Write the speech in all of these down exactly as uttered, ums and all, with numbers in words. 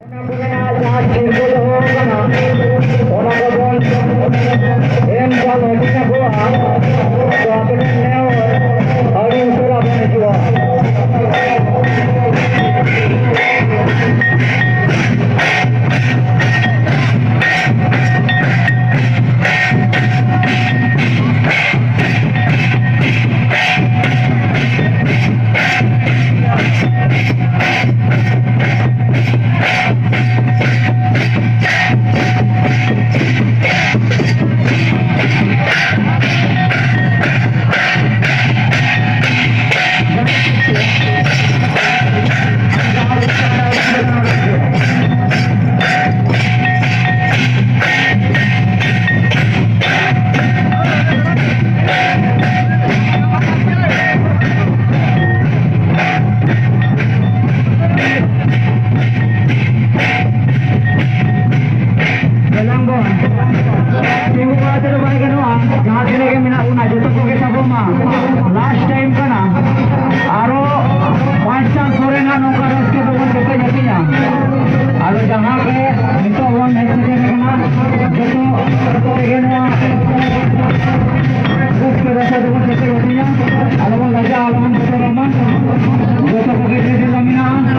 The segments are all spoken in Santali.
ᱡᱟᱦᱟᱸ ᱥᱤᱨᱯᱟᱹ ᱫᱚᱦᱚ ᱟᱠᱟᱱᱟ, ᱚᱱᱟ ᱠᱚᱵᱚᱱ ᱮᱢ ᱪᱟᱞ ᱦᱟᱹᱴᱤᱧ ᱟᱠᱚᱣᱟ᱾ ᱛᱚ ᱟᱯᱮ ᱴᱷᱮᱱ ᱱᱮᱦᱚᱨ, ᱟᱹᱰᱤ ᱩᱥᱟᱹᱨᱟ ᱵᱚᱱ ᱦᱤᱡᱩᱜᱼᱟ᱾ ᱵᱮᱞᱟᱝ ᱵᱚᱱ ᱛᱤᱸᱜᱩ ᱵᱟᱲᱟ ᱛᱮᱫᱚ ᱵᱟᱭ ᱜᱟᱱᱚᱜᱼᱟ᱾ ᱡᱟᱦᱟᱸ ᱛᱤᱱᱟᱹᱜ ᱜᱮ ᱢᱮᱱᱟᱜ ᱵᱚᱱᱟ, ᱡᱚᱛᱚ ᱠᱚᱜᱮ ᱥᱟᱵᱚᱜ ᱢᱟ᱾ ᱞᱟᱥᱴ ᱴᱟᱭᱤᱢ ᱠᱟᱱᱟ᱾ ᱟᱨᱚ ᱯᱟᱸᱪ ᱪᱟᱸᱫ ᱯᱚᱨᱮ ᱱᱟᱜ ᱱᱚᱝᱠᱟ ᱨᱟᱹᱥᱠᱟᱹ ᱫᱚᱵᱚᱱ ᱠᱮᱴᱮᱡ ᱦᱟᱹᱴᱤᱧᱟ᱾ ᱟᱫᱚ ᱡᱟᱦᱟᱸ ᱜᱮ ᱱᱤᱛᱚᱜ ᱵᱚᱱ ᱦᱮᱡ ᱥᱮᱴᱮᱨ ᱟᱠᱟᱱᱟ, ᱡᱚᱛᱚ ᱛᱮᱜᱮ ᱱᱚᱣᱟ ᱨᱟᱹᱥᱠᱟᱹ ᱨᱟᱥᱟ ᱫᱚᱵᱚᱱ ᱠᱮᱴᱮᱡ ᱦᱟᱹᱴᱤᱧᱟ᱾ ᱟᱞᱚᱵᱚᱱ ᱞᱟᱡᱟᱜᱼᱟ, ᱟᱞᱚᱵᱚᱱ ᱵᱚᱛᱚᱨᱚᱜ ᱢᱟ᱾ ᱡᱚᱛᱚ ᱠᱚᱜᱮ ᱡᱮ ᱡᱮᱞᱟ ᱢᱮᱱᱟᱜᱼᱟ,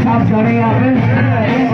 ᱥᱟᱵ ᱫᱟᱲᱮᱭᱟᱜᱼᱟ ᱯᱮ᱾